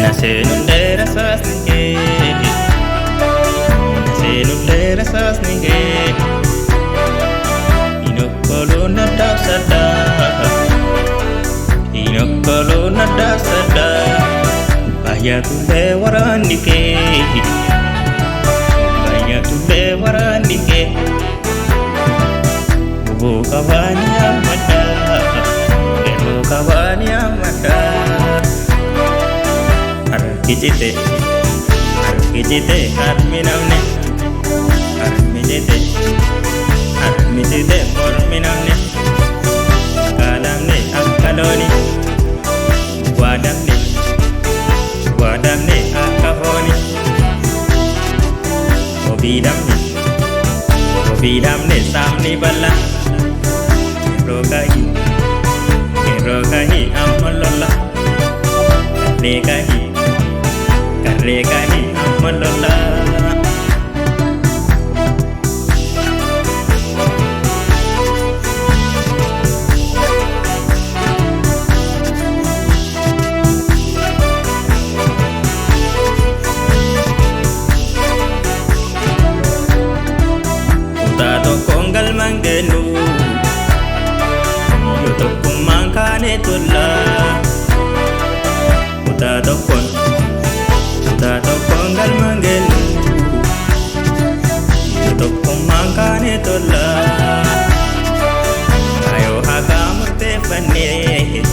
Naseenullee rasaasni kee, naseenullee rasaasni kee, inokkoluun addaabsadha, inokkoluun addaabsadha, baay'atullee waraanni kee, baay'atullee waraanni kee, hubuu qabaani ammadha, yeroo qabaani ammadha. Harki cite, harki cite, harmi namni, harmi cite, harmi cite, mormi namni, kaalamne akka looni, waadamne, waadamne akka fooni, ofiidhamne, ofiidhamne saamni bal'aa, yeroo kahi, yeroo kahi amma lola, karree kahi, karree kahi amma lola. Kutaa tokkoon galmaan geenyu yoo tokkummaan kaane tola. Kutaa tokkoon, kutaa tokkoon galmaan geenyu yoo tokkummaan kaane tola. Ayoo haqaa murteeffannee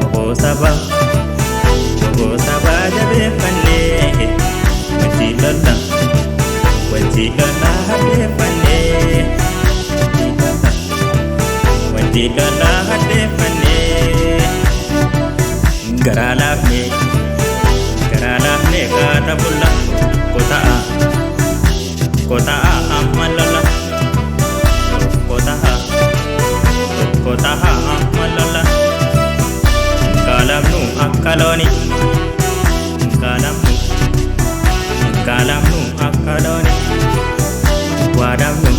oboo sabaa, oboo sabaa jabeeffannee wajji lolla. Wanti lola hadheeffannee, wanti lola hadheeffannee, garaa laafnee, garaa laafnee kaata bulla, kota'a, kota'a amma lola, kota'a, kota'a amma lola, kaalamnu akka looni, kaalamnu, kaalamnu akka looni. Waadamnu,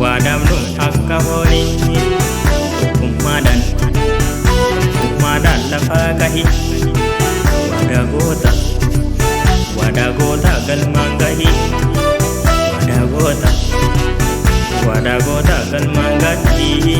waadamnu akka foonii, tokkummaadhaan, tokkummaadhaan lafaa gahi, waadaa goota, waadaa goota galmaan gahi, waadaa goota, waadaa goota galmaan gahi.